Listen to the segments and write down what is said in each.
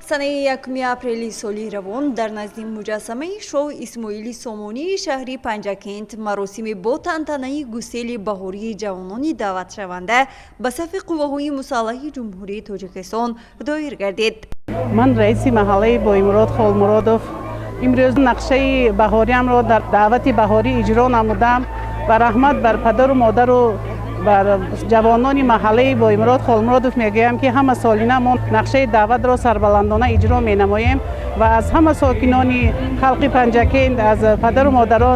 Санаи 1 апрели соли равон дар назди муҷассамаи шоҳ Исмоили Сомонии шаҳри Панҷакент маросими бо тантанаи гусели баҳории ҷавонони даъватшаванда ба сафи қувваҳои мусаллаҳи Ҷумҳурии Тоҷикистон доир гардид. Ман раиси маҳаллаи Боимурод Холмуродов имрӯз нақшаи баҳориамро дар даъвати баҳорӣ иҷро намудам ва раҳмат бар падару модару бар ҷавонони маҳаллаи Боимурод Холмуродов мегӯям, ки ҳама солина мо нақшаи даъватро сарбаландона иҷро менамоем ва аз ҳама сокинони халқи Панҷакент, аз падару модаро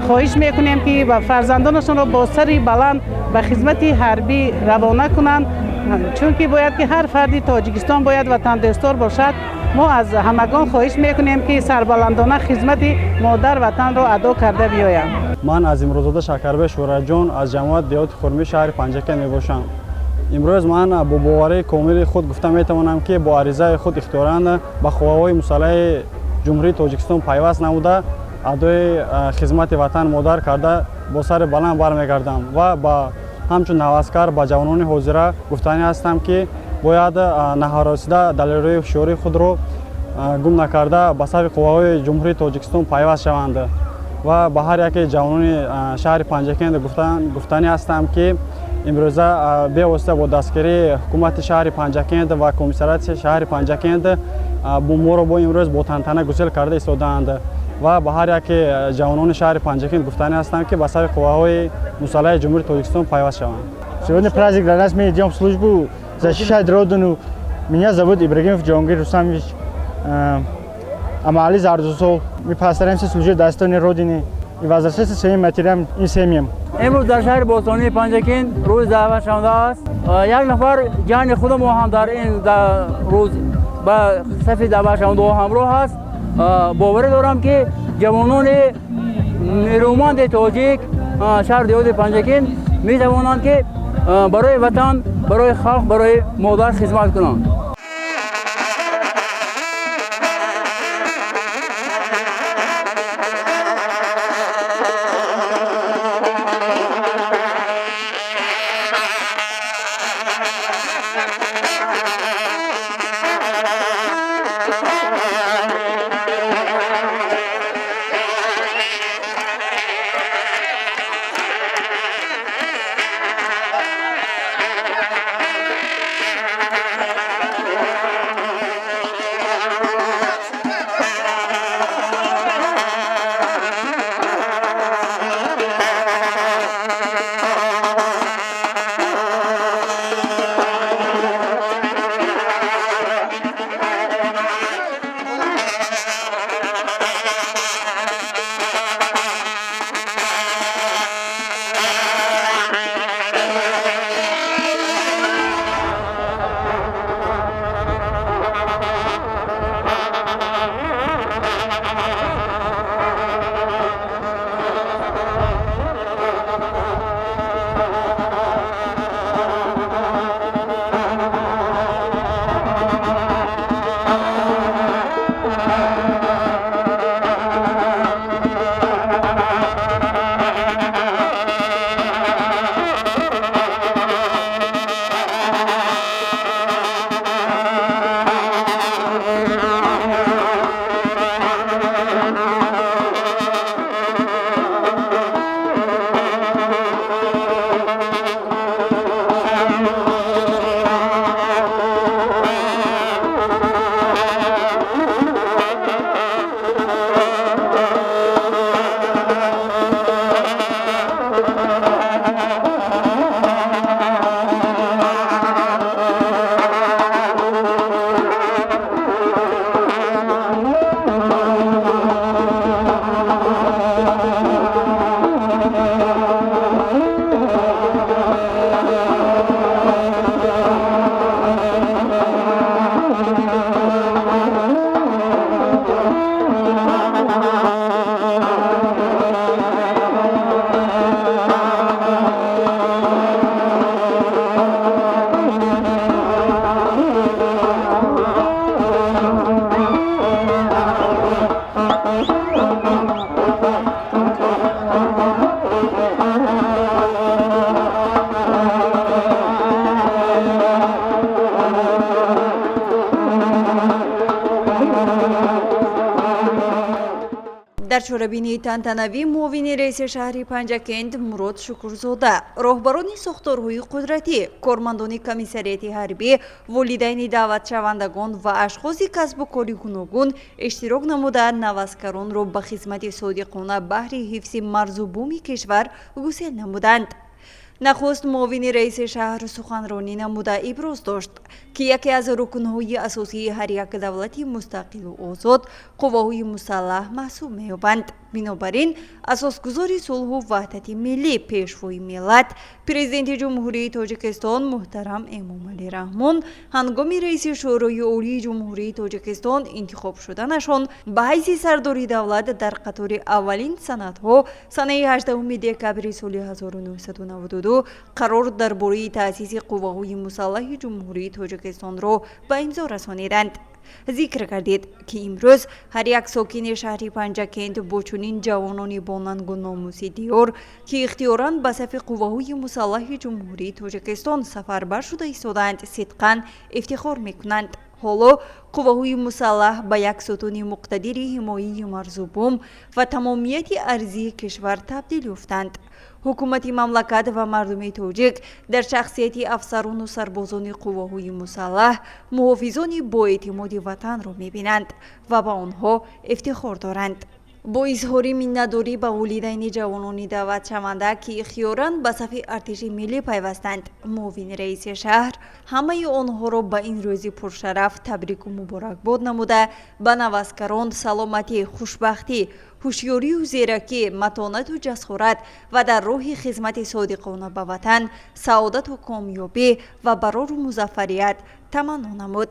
хоҳиш мекунем, ки ба фарзандонашонро бо сари баланд ба хизмати ҳарбӣ равона кунанд, чунки бояд ки ҳар фарди Тоҷикистон бояд ватандӯстдор бошад. Мо аз ҳамагон хоҳиш мекунем, ки сарбаландона хизмати модар ватанро адо карда биёянд. Ман Азимрӯзода Шакарбек Шӯраҷон аз ҷамоати деҳоти Хурмӣ шаҳри Панҷакент мебошам. Имрӯз ман бо боварии комили худ гуфта метавонам, ки бо аризаи худ ихтиёран ба қувваҳои мусаллаҳи Ҷумҳурии Тоҷикистон пайваст намуда, адои хизмати ватан модар карда, бо сари баланд бармегардам ва ба ҳамчун наваскар ба ҷавонони ҳозира гуфтанӣ ҳастам, ки бояд наҳаросида, далелҳои ҳушёрии худро гум накарда, ба сафи қувваҳои Ҷумҳурии Тоҷикистон пайваст шаванд. Ва ба ҳар яке ҷавонони шаҳри Панҷакент гуфтанӣ ҳастам, ки имрӯза бевосита бо дастгирии ҳукумати шаҳри Панҷакент ва комиссариати шаҳри Панҷакент моро бо имрӯз бо тантана гусел карда истодаанд. Ва ба ҳар яке ҷавонони шаҳри Панҷакент гуфтанӣ ҳастам, ки ба сафи қувваҳои мусаллаҳи Ҷумҳурии Тоҷикистон пайваст шаванд. Сегодня праздник для нас, мы идем в службу защищать Родину. Меня зовут Ибрагимов Джонгир Русамович, Амали Зардусов. Мы постараемся служить достойной Родине и возвращаться своим матерям и семьям. Имрӯз дар шаҳри бостонии Панҷакент рӯзи даъватшаванда аст. Як нафар ҷони худ мо ҳам дар ин рӯз ба сафи даъватшавандаҳо ҳамроҳ аст. Боварӣ дорам, ки ҷавонони нерӯманди тоҷик, шаҳри деҳоти Панҷакент метавонанд, ки барои ватан, барои халқ, барои модар хизмат кунанд. Дар чорабинии тантанавӣ муовини раиси шаҳри Панҷакент Мурод Шукурзода, роҳбарони сохторҳои қудратӣ, кормандони комиссариати ҳарбӣ, волидайни даъватшавандагон ва ашхоси касбу кори гуногун иштирок намуда, наваскаронро ба хизмати содиқона баҳри ҳифзи марзу буми кишвар гусел намуданд. Нахуст муовини раиси шаҳр суханронӣ намуда иброз дошт, ки яке аз рукнҳои асосии ҳар як давлати мустақилу озод қувваҳои мусаллаҳ маҳсуб меёбанд. Бинобар ин асосгузори сулҳу ваҳдати миллӣ, Пешвои миллат, Президенти Ҷумҳурии Тоҷикистон муҳтарам Эмомалӣ Раҳмон ҳангоми раиси Шӯрои Олии Ҷумҳурии Тоҷикистон интихоб шуданашон ба ҳайси сардори давлат дар қатори аввалин санадҳо санаи 18 декабри соли 1992 қарор дар бораи таъсиси қувваҳои мусаллаҳи Ҷумҳурии Тоҷикистонро ба имзо расониданд. Зикр гардид, ки имрӯз ҳар як сокини шаҳри Панҷакент бо чунин ҷавонони бонангу номуси диёр, ки ихтиёран ба сафи қувваҳои мусаллаҳи Ҷумҳурии Тоҷикистон сафарбар шуда истодаанд, сидқан ифтихор мекунанд. Ҳоло қувваҳои мусаллаҳ ба як сутуни муқтадири ҳимояи марзу бум ва тамомияти арзии кишвар табдил ёфтанд. Ҳукумати мамлакат ва мардуми тоҷик дар шахсияти афсарону сарбозони қувваҳои мусаллаҳ муҳофизони боэътимоди ватанро мебинанд ва ба онҳо ифтихор доранд. Бо изҳори миннатдорӣ ба волидайни ҷавонони даъватшаванда, ки ихтиёран ба сафи артиши миллӣ пайвастанд, муовини раиси шаҳр ҳамаи онҳоро ба ин рӯзи пуршараф табрику муборакбод намуда, ба наваскарон саломатӣ, хушбахтӣ, ҳушёрию зеракӣ, матонату ҷасорат ва дар роҳи хизмати содиқона ба ватан саодату комёбӣ ва барору музаффарият таманно намуд.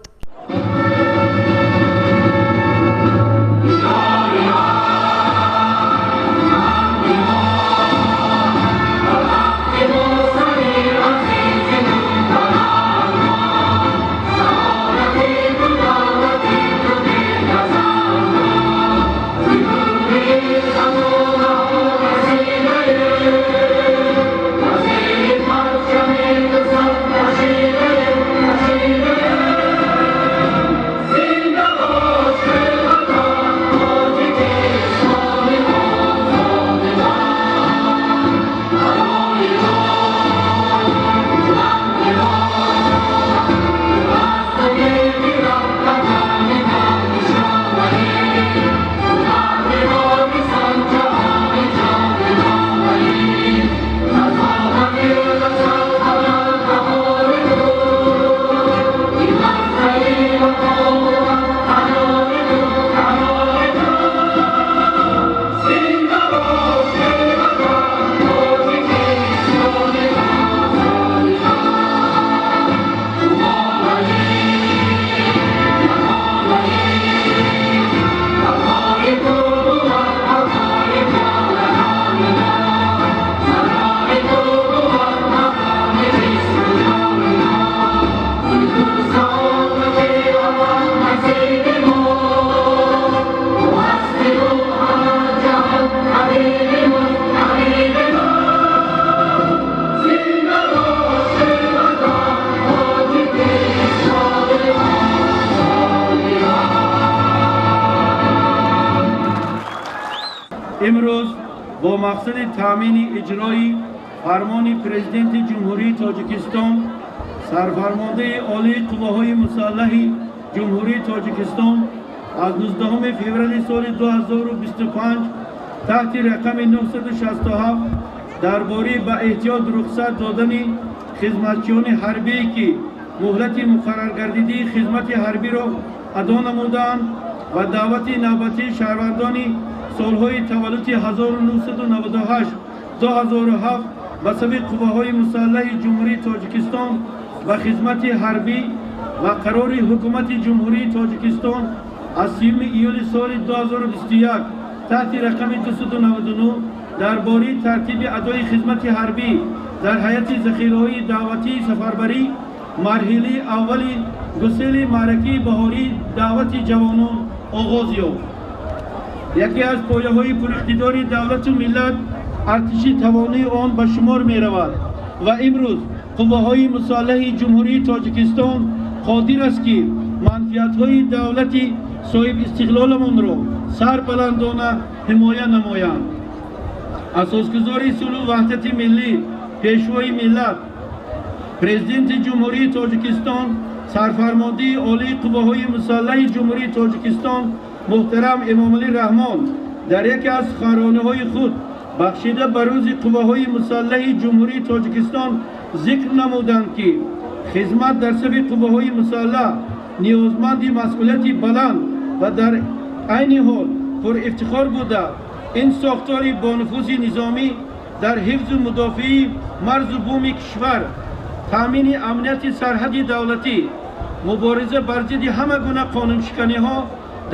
Имрӯз бо мақсади таъмини иҷрои фармони Президенти Ҷумҳурии Тоҷикистон, Сарфармондаи Олии Қувваҳои Мусаллаҳи Ҷумҳурии Тоҷикистон аз 19 феврали соли 2025 таҳти рақами 967 дар бораи ба эҳтиёт рухсат додани хизматчиёни ҳарбие, ки муҳлати муқарраргардидии хизмати ҳарбиро адо намудаанд, ва даъвати навбатии шаҳрвандони солҳои таваллуди 1998 2007 ба сафи қувваҳои мусаллаҳи Ҷумҳурии Тоҷикистон ба хизмати ҳарбӣ ва қарори Ҳукумати Ҷумҳурии Тоҷикистон аз 3 июли соли 2021 таҳти рақами 299 дар бораи тартиби адои хизмати ҳарбӣ дар ҳайати захираҳои даъватии сафарбарӣ марҳилаи аввали гусели маъракаи баҳории даъвати ҷавонон оғоз ёфт. Яке аз пояҳои пуриқтидори давлату миллат артиши тавонои он ба шумор меравад ва имрӯз қувваҳои мусаллаҳи Ҷумҳурии Тоҷикистон қодир аст, ки манфиатҳои давлати Соҳибистиқлоламонро сарбаландона ҳимоя намоянд. Асосгузори сулҳу ваҳдати миллӣ, Пешвои миллат, Президенти Ҷумҳурии Тоҷикистон, Сарфармондеҳи Олии Қувваҳои Мусаллаҳи Ҷумҳурии Тоҷикистон муҳтарам Эмомалӣ Раҳмон дар яке аз суханрониҳои худ, бахшида ба Рӯзи Қувваҳои Мусаллаҳи Ҷумҳурии Тоҷикистон, зикр намуданд, ки хизмат дар сафи қувваҳои мусаллаҳ ниёзманди масъулияти баланд ва дар айни ҳол пурифтихор буда, ин сохтори бонуфузи низомӣ дар ҳифзу мудофиаи марзу буми кишвар, таъмини амнияти сарҳади давлатӣ, мубориза бар зидди ҳама гуна қонуншиканиҳо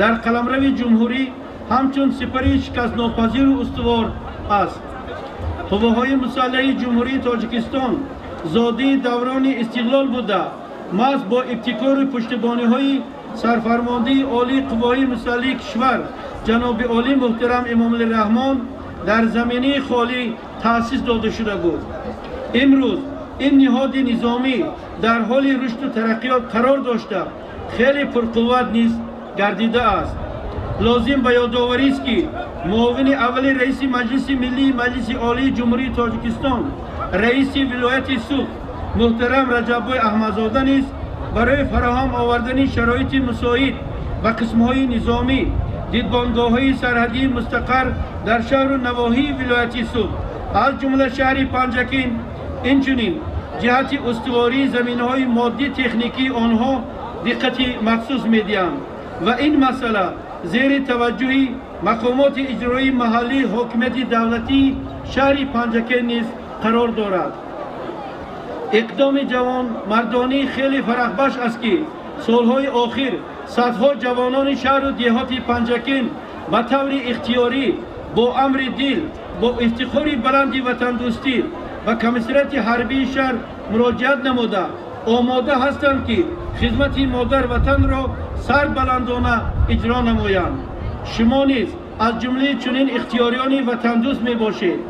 дар қаламрави ҷумҳурӣ ҳамчун сипари шикастнопазиру устувор аст. Қувваҳои мусаллаҳи Ҷумҳурии Тоҷикистон зодии даврони истиқлол буда, маҳз бо ибтикору пуштибониҳои Сарфармондеҳи Олии Қувваҳои Мусаллаҳи кишвар ҷаноби олӣ муҳтарам Эмомалӣ Раҳмон дар заминаи холӣ таъсис дода шуда буд. Имрӯз ин ниҳоди низомӣ дар ҳоли рушду тараққиёт қарор дошта, хеле пурқувват низ гардидааст. Лозим ба ёдоварист, ки муовини аввали раиси Маҷлиси Миллии Маҷлиси Олии Ҷумҳурии Тоҷикистон, раиси вилояти Суғд муҳтарам Раҷаббой Аҳмадзода низ барои фароҳам овардани шароити мусоид ба қисмҳои низомӣ, дидбонгоҳҳои сарҳадии мустақар дар шаҳру навоҳии вилояти Суғд, аз ҷумла шаҳри Панҷакент, инчунин ҷиҳати устувории заминаҳои моддӣ техникии онҳо диққати махсус медиҳанд ва ин масъала зери таваҷҷӯҳи мақомоти иҷроии маҳаллии ҳокимияти давлатии шаҳри Панҷакент низ қарор дорад. Иқдоми ҷавонмардонӣ хеле фараҳбахш аст, ки солҳои охир садҳо ҷавонони шаҳру деҳоти Панҷакент ба таври ихтиёрӣ, бо амри дил, бо ифтихори баланди ватандӯстӣ ба комиссариати ҳарбии шаҳр муроҷиат намуда, омода ҳастанд, ки хизмати модар ватанро сарбаландона иҷро намоянд. Шумо низ аз ҷумлаи чунин ихтиёриёни ватандӯст мебошед.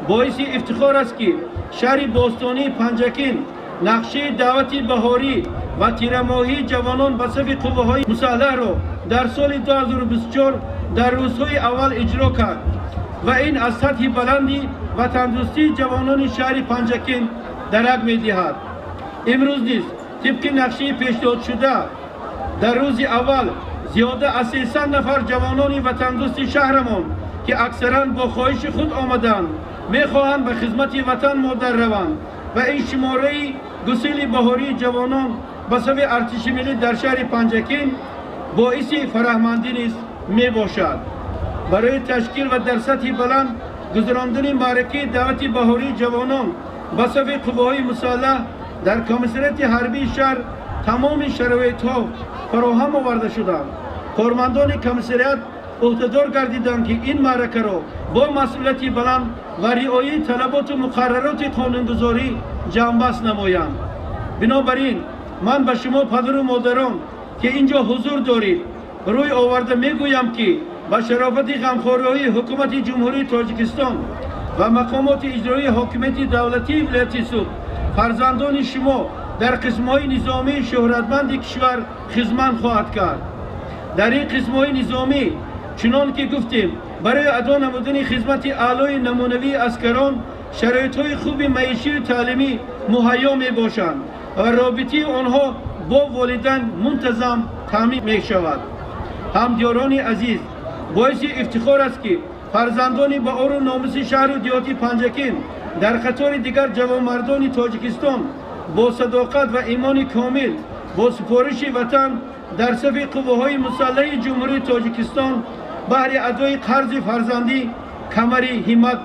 Боиси ифтихор аст, ки шаҳри бостонии Панҷакент нақшаи даъвати баҳорӣ ва тирамоҳии ҷавонон ба сафи қувваҳои мусаллаҳро дар соли 2024 дар рӯзҳои аввал иҷро кард ва ин аз сатҳи баланди ватандӯстии ҷавонони шаҳри Панҷакент дарак медиҳад. Имрӯз низ тибқи нақшаи пешниҳодшуда дар рӯзи аввал зиёда аз 300 нафар ҷавонони ватандӯсти шаҳрамон, ки аксаран бо хоҳиши худ омаданд, мехоҳанд ба хизмати ватан модар раванд ва ин шумораи гусели баҳории ҷавонон ба сафи артиши миллӣ дар шаҳри Панҷакент боиси фараҳмандӣ низ мебошад. Барои ташкил ва дар сатҳи баланд гузарондани маъракаи даъвати баҳории ҷавонон ба сафи қувваҳои мусаллаҳ дар комиссариати ҳарбии шаҳр тамоми шароитҳо фароҳам оварда шуданд. Кормандони комиссариат ӯҳдадор гардиданд, ки ин маъракаро бо масъулияти баланд ва риояи талаботу муқаррароти қонунгузорӣ ҷамъбаст намоянд. Бинобар ин ман ба шумо, падару модарон, ки ин ҷо ҳузур доред, рӯй оварда мегӯям, ки ба шарофати ғамхориҳои Ҳукумати Ҷумҳурии Тоҷикистон ва мақомоти иҷроии ҳокимияти давлатии вилояти Суғд фарзандони шумо дар қисмҳои низомии шӯҳратманди кишвар хизмат хоҳад кард. Дар ин қисмҳои низомӣ, чунон ки гуфтем, барои адо намудани хизмати аълои намунавии аскарон шароитҳои хуби маишию таълимӣ муҳайё мебошанд ва робитаи онҳо бо волидайн мунтазам таъмин мешавад. Ҳамдиёрони азиз, боиси ифтихор аст, ки фарзандони ба ору номуси шаҳру деҳоти Панҷакент дар қатори дигар ҷавонмардони Тоҷикистон бо садоқат ва имони комил, бо супориши ватан дар сафи қувваҳои мусаллаҳи Ҷумҳурии Тоҷикистон баҳри адои қарзи фарзандӣ камари ҳиммат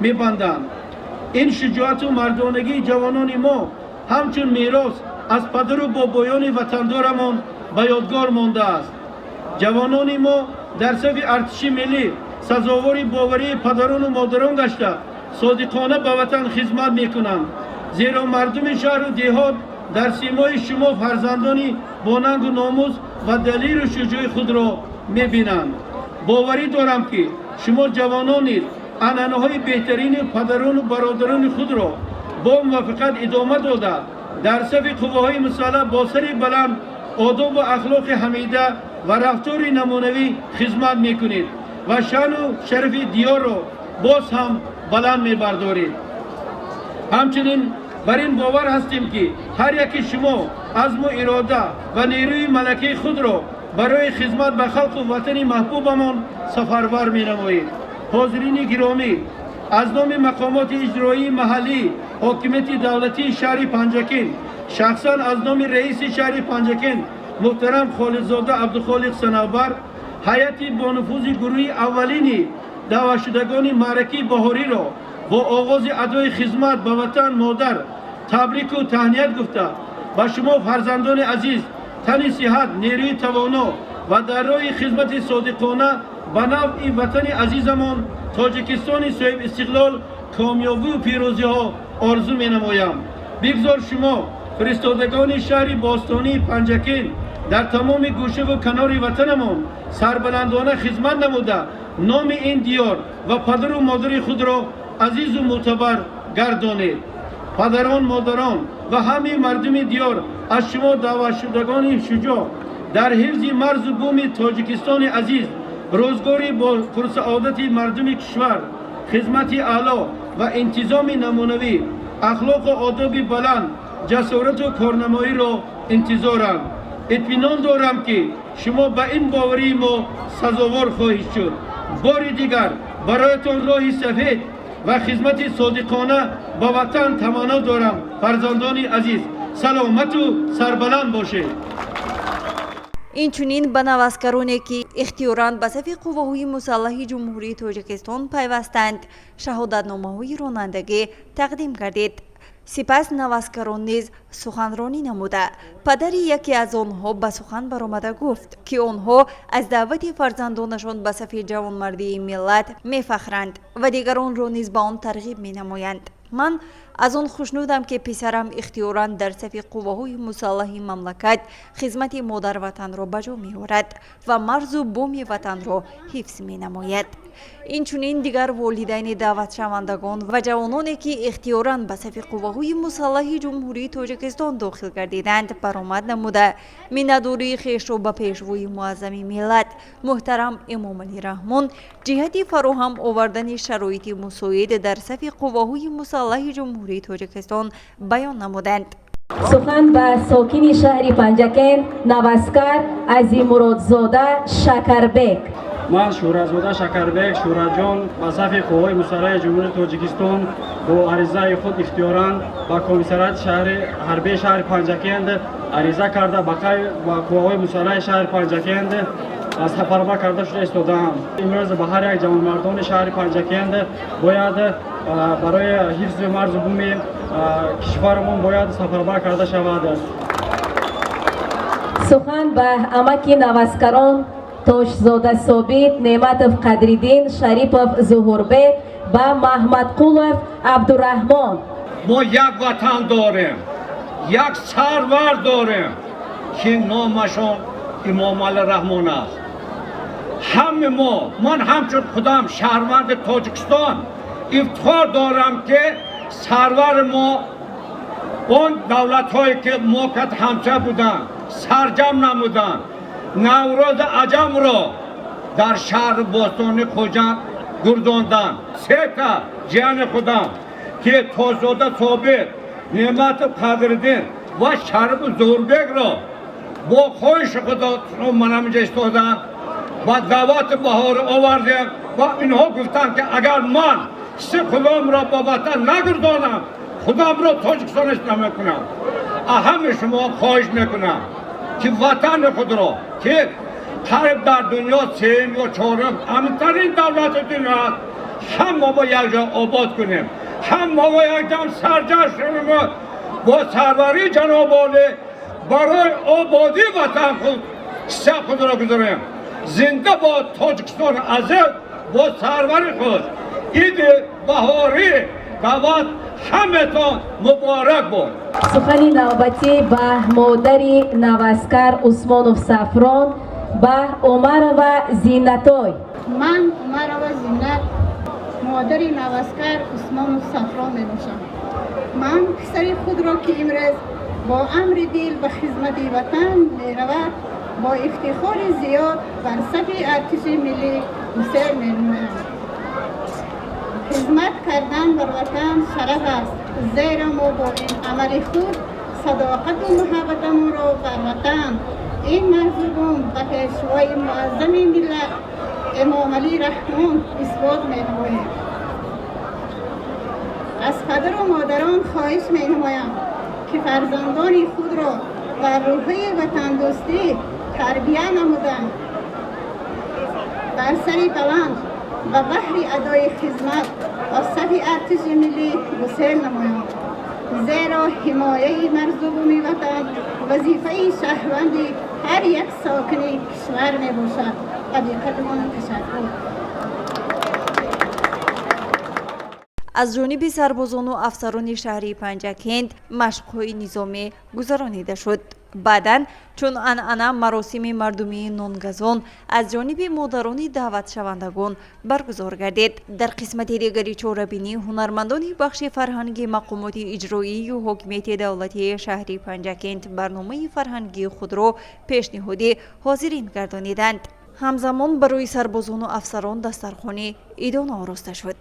мебанданд. Ин шуҷоату мардонагии ҷавонони мо ҳамчун мерос аз падару бобоёни ватандорамон ба ёдгор мондааст. Ҷавонони мо дар сафи артиши миллӣ сазовори боварии падарону модарон гашта, содиқона ба ватан хизмат мекунанд, зеро мардуми шаҳру деҳот дар симои шумо фарзандони бонангу номус ва далеру шуҷӯи худро мебинанд. Боварӣ дорам, ки шумо ҷавонон низ анъанаҳои беҳтарини падарону бародарони худро бо муваффақият идома дода, дар сафи қувваҳои мусаллаҳ бо сари баланд, одобу ахлоқи ҳамида Ва рафтори намунавӣ хизмат мекунед ва шаъну шарафи диёрро боз ҳам баланд мебардоред. Ҳамчунин бар ин бовар ҳастем, ки ҳар яки шумо азму ирода ва нерӯи малакаи худро барои хизмат ба халқу ватани маҳбубамон сафарбар менамоед. Ҳозирини гиромӣ, аз номи мақомоти иҷроии маҳаллӣ, ҳокимияти давлатии шаҳри Панҷакент, шахсан аз номи раиси шаҳри Панҷакент муҳтарам Холиқзода Абдухолиқ Санавбар, ҳайати бонуфузи гурӯҳи аввалини даъватшудагони маъракаи баҳориро бо оғози адои хизмат ба ватан модар табрику таҳният гуфта, ба шумо, фарзандони азиз, тани сиҳат, нерӯи тавоно ва дар роҳи хизмати содиқона ба навъи ватани азизамон Тоҷикистони соҳибистиқлол комёбию пирӯзиҳо орзу менамоям. Бигзор шумо, фиристодагони шаҳри бостонии Панҷакент, дар тамоми гӯшаву канори ватанамон сарбаландона хизмат намуда, номи ин диёр ва падару модари худро азизу мӯътабар гардонед. Падарон, модарон ва ҳамаи мардуми диёр аз шумо, даъватшудагони шуҷоъ, дар ҳифзи марзу буми Тоҷикистони азиз, рӯзгори бо пурсаодати мардуми кишвар, хизмати аъло ва интизоми намунавӣ, ахлоқу одоби баланд, ҷасорату корнамоиро интизоранд. Итминон дорам, ки шумо ба ин боварии мо сазовор хоҳед шуд. Бори дигар бароятон роҳи сафед ва хизмати содиқона ба ватан таманно дорам. Фарзандони азиз, саломату сарбаланд бошед. Инчунин ба наваскароне, ки ихтиёран ба сафи қувваҳои мусаллаҳи Ҷумҳурии Тоҷикистон пайвастанд, шаҳодатномаҳои ронандагӣ тақдим гардид. Сипас наваскарон низ суханронӣ намуда, падари яке аз онҳо ба сухан баромада гуфт, ки онҳо аз даъвати фарзандонашон ба сафи ҷавонмардии миллат мефахранд ва дигаронро низ ба он тарғиб менамоянд. Ман аз он хушнудам, ки писарам ихтиёран дар сафи қувваҳои мусаллаҳи мамлакат хизмати модарватанро ба ҷо меорад ва марзу буми ватанро ҳифз менамояд. Инчунин дигар волидайни даъватшавандагон ва ҷавононе, ки ихтиёран ба сафи қувваҳои мусаллаҳи Ҷумҳурии Тоҷикистон дохил гардиданд, баромад намуда, миннатдории хешро ба Пешвои муаззами миллат муҳтарам Эмомалӣ Раҳмон ҷиҳати фароҳам овардани шароити мусоид дар сафи қувваҳои мусаллаҳи Ҷумҳурии Тоҷикистон баён намуданд. Сухан ба сокини шаҳри Панҷакент наваскар Азимуродзода Шакарбек. Ман, Шӯҳратзода Шакарбек Шӯҳратҷон, ба сафи қувваҳои мусаллаҳи Ҷумҳурии Тоҷикистон бо аризаи худ ихтиёран ба комиссариати шаҳри ҳарбии шаҳри Панҷакент ариза карда, ба қувваҳои мусаллаҳи шаҳри Панҷакент сафарбар карда шуда истодаам. Имрӯз ба ҳар як ҷавонмардони шаҳри Панҷакент бояд барои ҳифзи марзу буми кишварамон бояд сафарбар карда шавад. Сухан ба амаки наваскарон Тошзода Собит, Неъматов Қадриддин, Шарипов Зуҳурбек ва Маҳмадқулов Абдураҳмон. Мо як ватан дорем, як сарвар дорем, ки номашон Имомалӣ Раҳмон аст. Ҳаме мо, ман ҳамчун худам шаҳрванди Тоҷикистон ифтихор дорам, ки сарвари мо он давлатҳое, ки мо кат ҳамсоя буданд, сарҷам намуданд, Наврӯзи аҷамро дар шаҳри бостонии Хуҷанд гурзонданд. Сета ҷияни худам, ки Тозода Собир, Неъматов Қадриддин ва Шарипу Зуҳурбекро бо хоҳиши худо ман ҳаминҷа истодам ва даъвати баҳорӣ овардем ва инҳо гуфтанд, ки агар ман ҳисси худамро ба ватан нагурдонам, худамро тоҷикистониш намекунам. Ҳами шумо хоҳиш мекунам, ки ватани худро, ки қариб дар дунё сеюм ё чорум амнтарин давлати дунё аст, ҳама бо якҷо обод кунем, ҳама бо якҷам сарҷам шунем, бо сарварии ҷаноби олӣ барои ободии ватан худ ҳисса худро гузорем. Зинда бод Тоҷикистони азиз бо сарвари худ! Иди баҳорӣ даъват ҳаматон муборак бод! Сухани навбатӣ ба модари наваскар Усмонов Сафрон, ба Умарова Зиннатой. Ман, Умарова Зиннат, модари наваскар Усмонов Сафрон мебошам. Ман писари худро, ки имрӯз бо амри дил ба хизмати ватан меравад. Бо ифтихори зиёд бар сафи артиши миллӣ гусел менамоям. Хизмат кардан бар ватан шараф аст, зеро мо бо ин амали худ садоқату муҳаббатамонро бар ватан, ин марзу бум ба пешвои муаззами миллат Эмомалӣ Раҳмон исбот менамоем. Аз падару модарон хоҳиш менамоям, ки фарзандони худро бар рӯҳияи ватандӯстӣ тарбия намуданд, бар сари баланд ва баҳри адои хизмат ба сафи артиши миллӣ гусел намоянд, зеро ҳимояи марзу буми ватан вазифаи шаҳрванди ҳар як сокини кишвар мебошад. Ба диққатамон ташаккур. Аз ҷониби сарбозону афсарони шаҳри Панҷакент машқҳои низомӣ гузаронида шуд. Баъдан, чун анъана, маросими мардумии нонгазон аз ҷониби модарони даъватшавандагон баргузор гардид. Дар қисмати дигари чорабинӣ ҳунармандони бахши фарҳанги мақомоти иҷроию ҳокимияти давлатии шаҳри Панҷакент барномаи фарҳангии худро пешниҳоди ҳозирин гардониданд. Ҳамзамон барои сарбозону афсарон дастархони идона ороста шуд.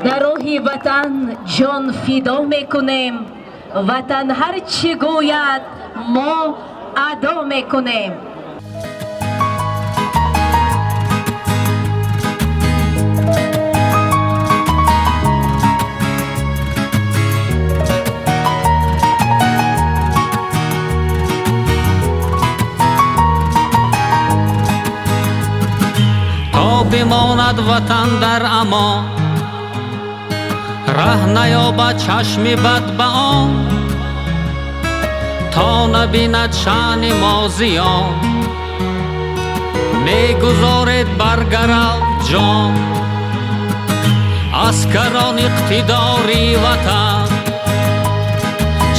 Дар роҳи ватан ҷон фидо мекунем, ватан ҳар чӣ гӯяд мо адо мекунем. То бимонад ватан дар амон, раҳ наёбад чашми бад ба он, то набинад шаъни мо зиён, мегузоред бар гарав ҷон. Аскарон иқтидори ватан,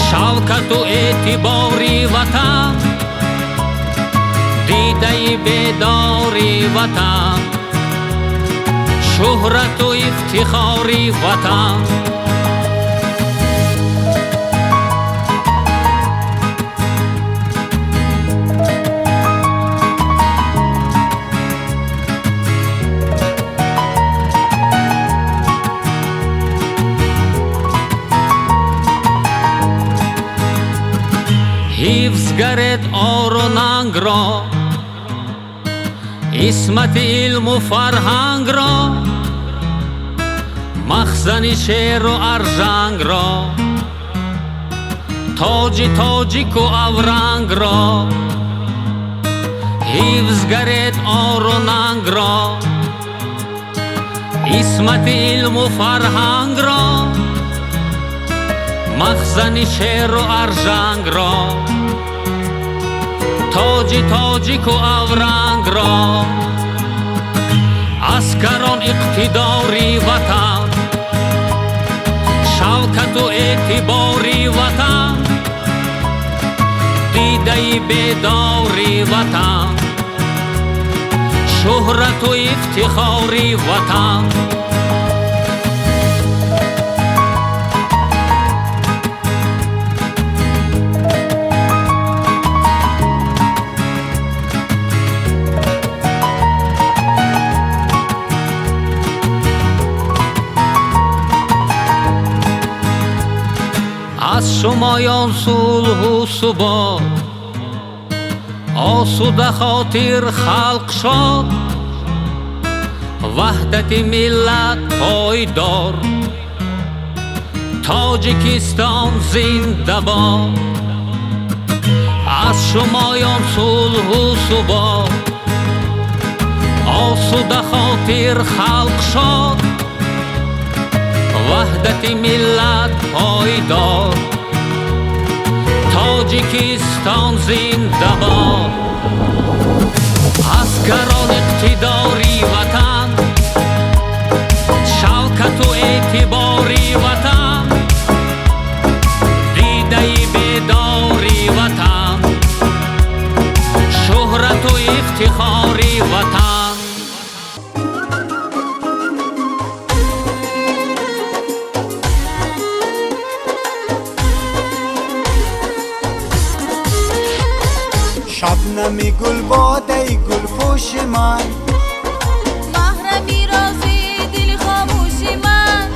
шавкату эътибори ватан, дидаи бедори ватан, шуҳрату ифтихори ватан. Ҳифз гаред ору нангро, исмати илму фарҳангро, махзани шеру аржангро, тоҷи тоҷику аврангро. Ҳифз гаред ору нангро, исмати илму фарҳангро, махзани шеру аржангро, тоҷи тоҷику аврангро. Аскарон иқтидори ватан, шавкату эътибори ватан, дидаи бедори ватан, шуҳрату ифтихори ватан. Аз шумоён сулҳу субот, осуда хотир халқ шод, ваҳдати миллат пойдор, Тоҷикистон зинда бод. Аз шумоён сулҳу субот, осуда хотир халқ шод, ваҳдати миллат пойдор, Тоҷикистон зинда бод. Аскарон иқтидори ватан, шавкату эътибори ватан, дидаи бедори ватан, шуҳрату ифтихори ватан. باده گل پوش من، محرمی رازی دل خاموش من،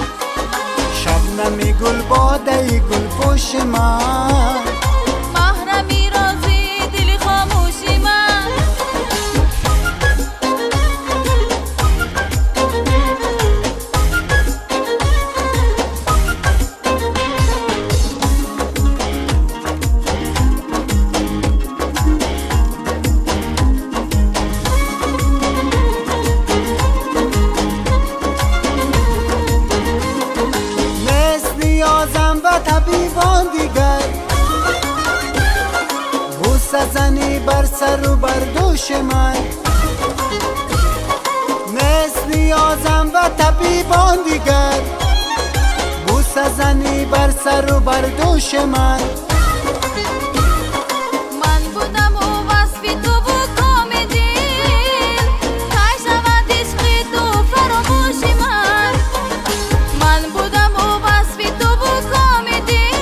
شبنمی گل باده گل پوش من، محرمی رازی دل خاموش من. طبیبان دیگر بوسه زنی بر سر و بر دوش من، نیست نیازم و طبیبان دیگر بوسه زنی بر سر و بر دوش من. من بودم و وصف تو و کام دل، کی شود عشق تو فراموش من. من بودم و وصف تو و کام دل،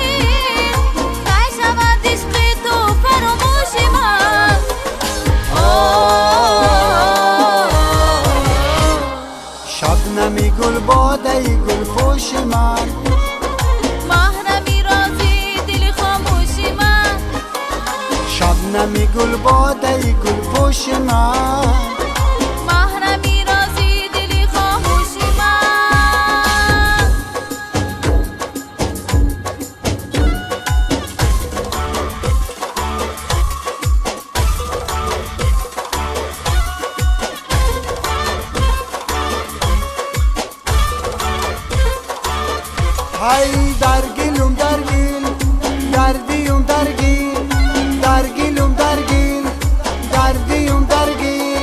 کی شود عشق تو فراموش من. شبنمی گل باده گل پوش من، محرمی رازی دل خاموش من، شبنمی گل باده گل پوش من، محرمی رازی دل خاموش من. های درگیلم درگیل دردیم درگیل درگیلم درگیل دردیم درگیل،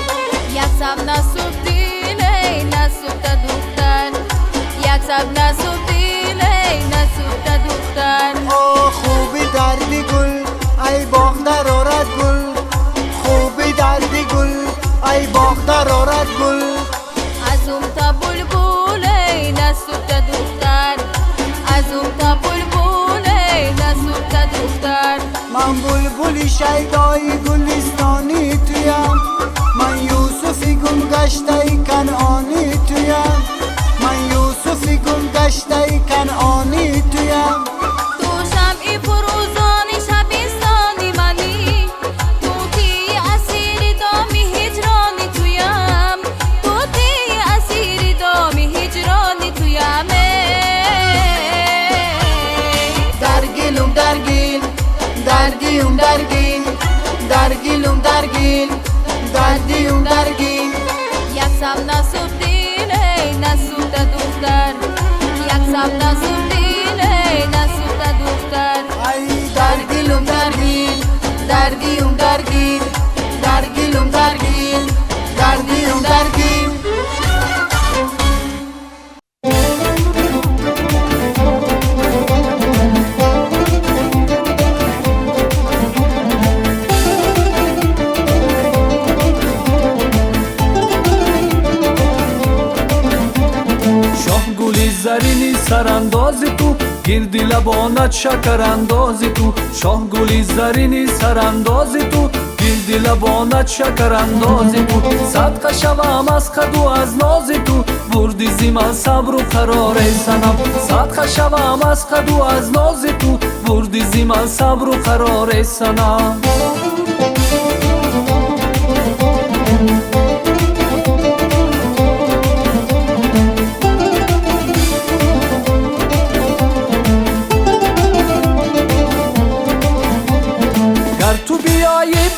یک شب نسوخت دل ای نسوخته دختر، یک شب نسوخت دل ای نسوخته دختر. آه خوبی دردی گل ای باغ در آرد گل، خوبی دردی گل ای باغ در آرد گل، از اون تا بلبل ای نسوخته دختر، از اون تا بلبل ای نسوخته دختر. من بلبلی شیدای گلستانی تویم، من یوسفی گم گشته کنعانی تویم، من یوسفی گم گشته کنعانی تویم. تو شمعی فروزان شبستانی منی، طوطی اسیر دام هجرانی تویم، طوطی اسیر دام هجرانی تویم. درگیلم درگیل دردیم درگیل درگیلم درگیل دردیم درگیل، یک شب نسوخت دل ای نسوخته دختر، یک شب نسوخت دل ای نسوخته دختر. ای درگیلم درگیل دردیم درگیل درگیلم درگیل دردیم درگیل. Зарини сарандози ту гирди лабонат шакарандози ту, шоҳгули зарини сарандози ту гирди лабонат шакарандози ту. Садқа шавам аз қаду аз нози ту, бурди зи ман сабру қарор эй санам. Садқа шавам аз қаду аз нози ту, бурди зи ман сабру қарор эй санам.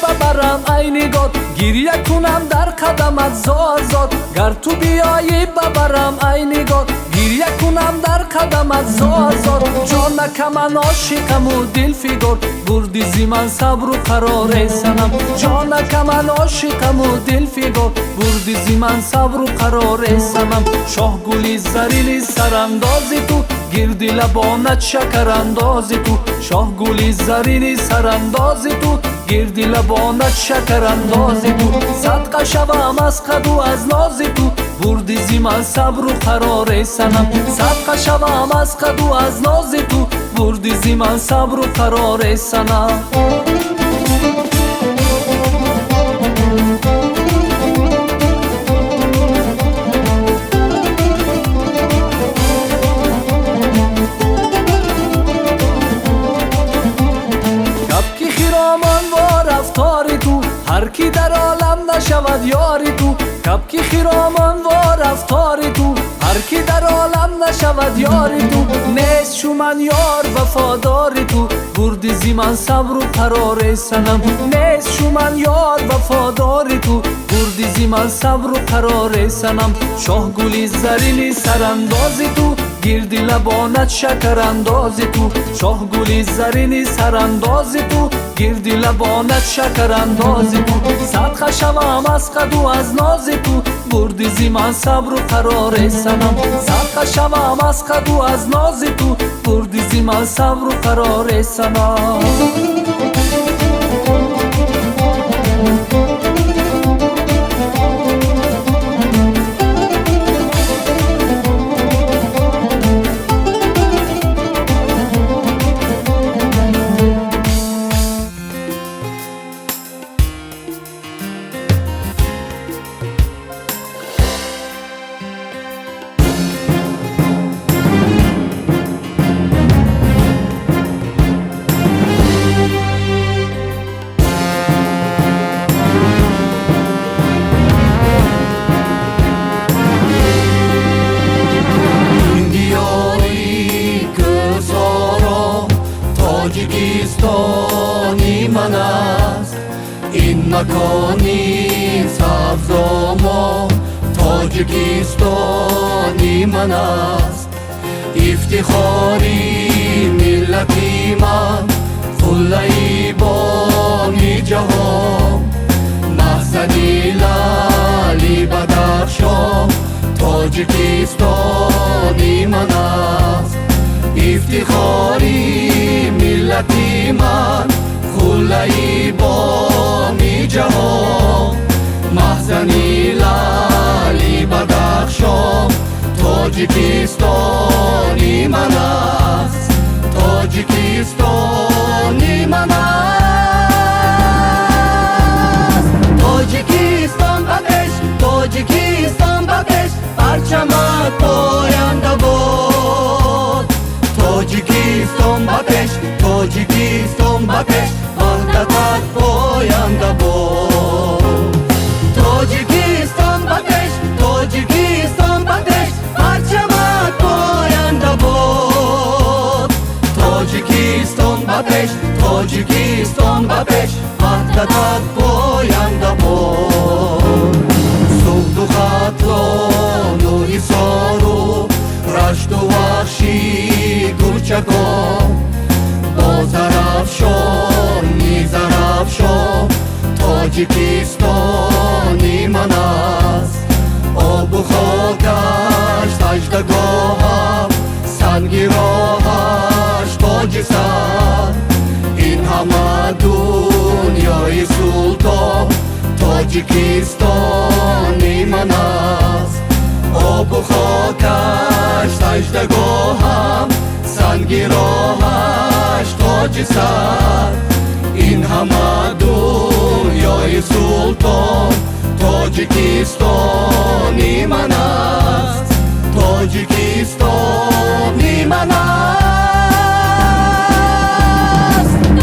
Бабарам ай нигор, гиря кунам дар қадамат зор зор. Гар ту биёӣ бабарам ай нигор, гиря кунам дар қадамат зор зор. Ҷонакаман ошиқаму дилфигор, бурди зи ман сабру қарор эй санам. Ҷонакаман ошиқаму дилфигор, бурди зи ман сабру қарор эй санам. Шоҳгули зарини сарандози ту гирди лабонат шакарандози ту, шоҳгули зарини сарандози ту гирди лабонат шакарандози ту. Садқа шавам аз қаду аз нози ту, бурди зи ман сабру қарор эй санам. Садқа шавам аз қаду аз нози ту, бурди зи ман сабру қарор эй санам. нашавад ёри ту, кабки хиромон во рафтори ту, ҳар ки дар олам нашавад ёри ту, нест чу ман ёр вафодори ту, бурди зи ман сабру қароре санам, нест чу ман ёр вафодори ту, бурди зи ман сабру қароре санам, шоҳгули зарини сарандози ту, гирди лабонат шакарандози ту, шоҳгули зарини сарандози ту, гирди лабонат шакарандози ту, садқа шавам аз қаду аз нози ту, бурди зи ман сабру қароре санам, садқа шавам аз қаду аз нози ту, бурди зи ман сабру қароре санам. Тоҷикистони ман аст, ин макони сабзомо, Тоҷикистони ман аст, ифтихори миллати ман, қуллаи боми ҷаҳон, мақсади лаъли Бадахшон, Тоҷикистони ман аст, ифтихори миллати ман, қуллаи боми ҷаҳон, маҳзани лаъли Бадахшон, Тоҷикистони ман аст, Тоҷикистони ман аст. Тоҷикистон ба пеш, Тоҷикистон ба пеш, парчамат поянда бод. Тоҷикистон ба пеш, Тоҷикистон ба пеш, ваҳдатат поянда бод. Тоҷикистон ба пеш, Тоҷикистон ба пеш, парчамат поянда бод. Тоҷикистон ба пеш, Тоҷикистон ба пеш, ваҳдатат поянда бод. Суғду Хатлону Ҳисору Рашту Вахши Гурчакон, бо Зарафшони Зарафшон, Тоҷикистони ман аст. Обу хокаш саждагоҳам, санги роҳаш тоҷи сар, ин ҳама дунёи султон, Тоҷикистони ман аст. Обу хокаш саждагоҳам, санги роҳаш тоҷи сар, ин ҳама дунёи султон, Тоҷикистони ман аст, Тоҷикистони ман аст.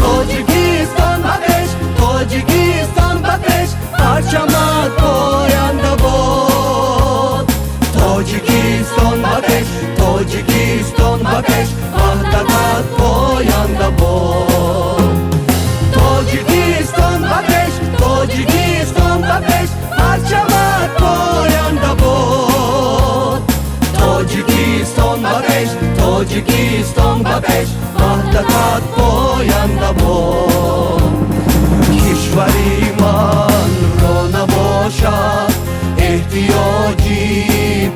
Тоҷикистон ба пеш, Тоҷикистон ба пеш, парчамат поянда бод. Тоҷикистон ба пеш, Тоҷикистон ба пеш, ваҳдатат поянда бод. Тоҷикистон ба пеш, Тоҷикистон ба пеш, парчамат поянда бод. Тоҷикистон ба пеш, Тоҷикистон ба пеш, ваҳдатат поянда бод. Кишвари манро набошад эҳтиёҷи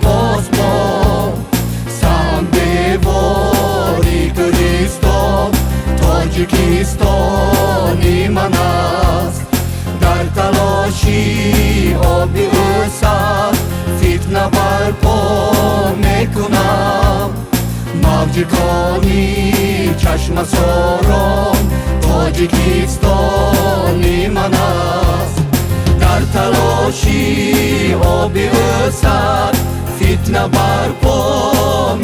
посбон, сандевори кӯҳистон, Тоҷикистони ман аст. Дар талоши оби ӯ сар фитна барпо мекунам, мавҷи кони чашмасорон, Тоҷикистони ман аст. Дар талоши оби ӯ сар фитна барпо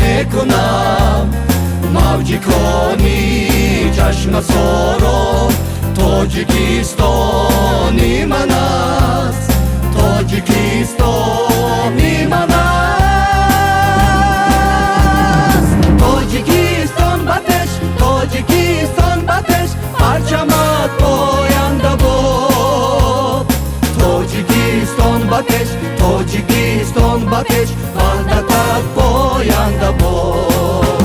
мекунам, мавҷи кони чашмасорон, Тоҷикистони ман аст, Тоҷикистони ман аст. Тоҷикистон ба пеш, Тоҷикистон ба пеш, парчамат поянда бод. Тоҷикистон ба пеш, Тоҷикистон ба пеш, ваҳдатат поянда бод.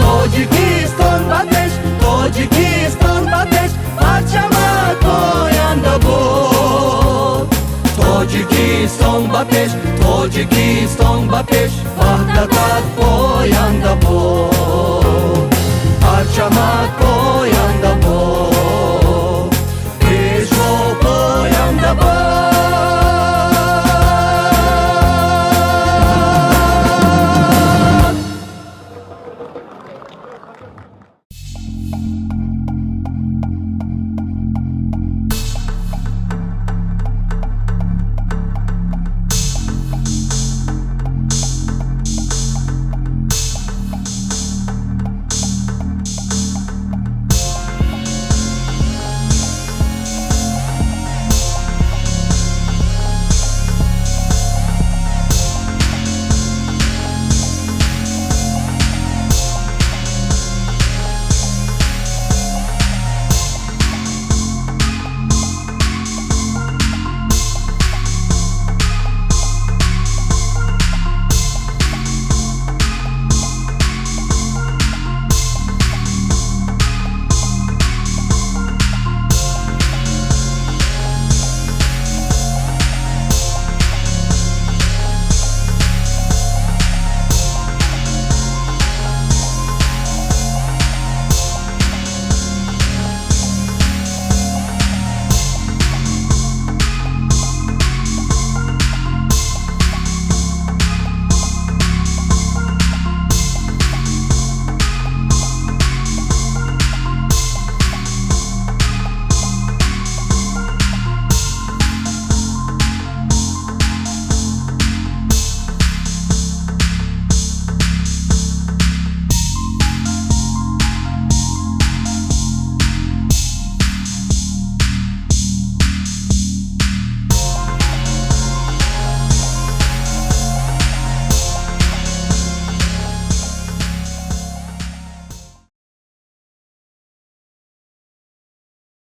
Тоҷикистон ба пеш, Тоҷикистон ба пеш, парчамат поянда бод. Тоҷикистон ба пеш, Тоҷикистон ба пеш, ваҳдатат поянда бод, парчамат поянда бод.